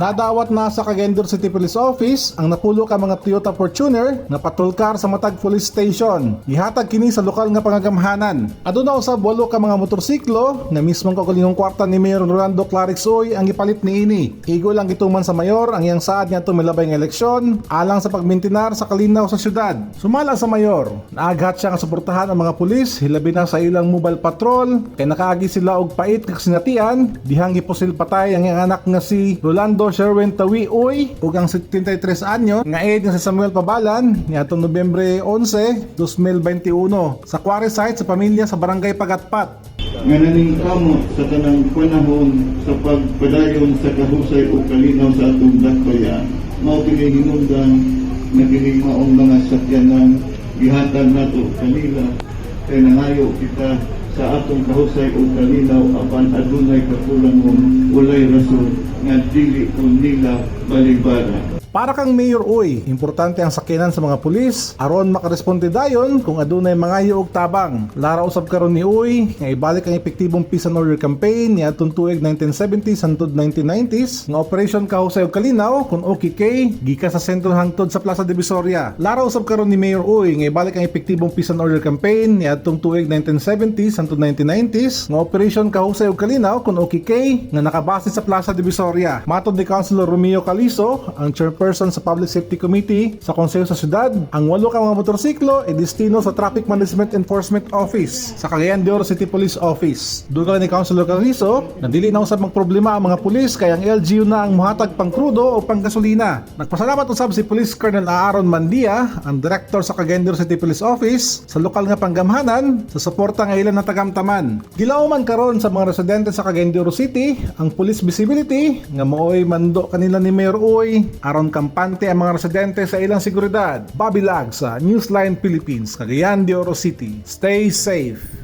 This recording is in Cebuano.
Nadawat na sa Cagayan de Oro City Police Office ang napulo ka mga Toyota Fortuner nga patrol car sa matag police station. Gihatag kini sa lokal nga pangagamhanan. Aduna usab walo ka mga motorsiklo nga mismong kaugalingong kwarta ni Mayor Rolando Klarex Uy ang gipalit niini. Igo lang gituman sa mayor ang iyang saad niadtong milabay nga eleksyon alang sa pagmintinar sa kalinaw sa syudad. Sumala sa mayor, naaghat siya nga suportahan ang mga pulis, hilabi na sa ilang mobile patrol, kay nakaagi sila og pait nga kasinatian dihang gipusil patay ang iyang anak nga si Rolando Sherwin Tawi Uy ug ang 73 anyo nga aide nga si Samuel Pabalan niadtong Nobyembre 11, 2021 sa quarry site sa pamilya sa Barangay Pagatpat. Nga naningkamot sa tanang panahon sa pagpadayon sa kahusay o kalinaw sa atong dakbayan. Mao kini hinungdan nga kining maong mga sakyanan gihatag nato kanila kay nangayo kita sa atong kahusay o kalinaw, apan adunay kakulangon, walay rason nga dili ko nila balibara. Para kang Mayor Uy, importante ang sakyanan sa mga pulis aron makaresponde dayon kung adunay mangayo og tabang. Lara usab karon ni Uy nga ibalik ang epektibong peace and order campaign niadtong tuig 1970s hangtod 1990s nga Operation Kahusay ug Kalinaw kon OKK gikan sa sentro hangtod sa Plaza Divisoria. Lara usab karon ni Mayor Uy nga ibalik ang epektibong peace and order campaign niadtong tuig 1970s hangtod 1990s nga Operation Kahusay ug Kalinaw kon OKK nga nakabase sa Plaza Divisoria. Matod ni Councilor Romeo Caliso, ang chairperson sa Public Safety Committee sa Konseho sa Syudad, ang walo ka mga motorsiklo ay destino sa Traffic Management Enforcement Office sa Cagayan de Oro City Police Office. Dugang ni Councilor Caliso, na dili na usab problema ang mga pulis kay ang LGU na ang muhatag pang krudo o pang gasolina. Nagpasalamat usab si Police Colonel Aaron Mandia, ang director sa Cagayan de Oro City Police Office, sa lokal nga panggamhanan sa suporta nga ilang natagamtaman. Gilauman karon sa mga residente sa Cagayan de Oro City ang police visibility nga maoy mando kanila ni Mayor Uy aron kampante ang mga residente sa ilang seguridad. Bobby Lag sa Newsline Philippines, Cagayan de Oro City. Stay safe.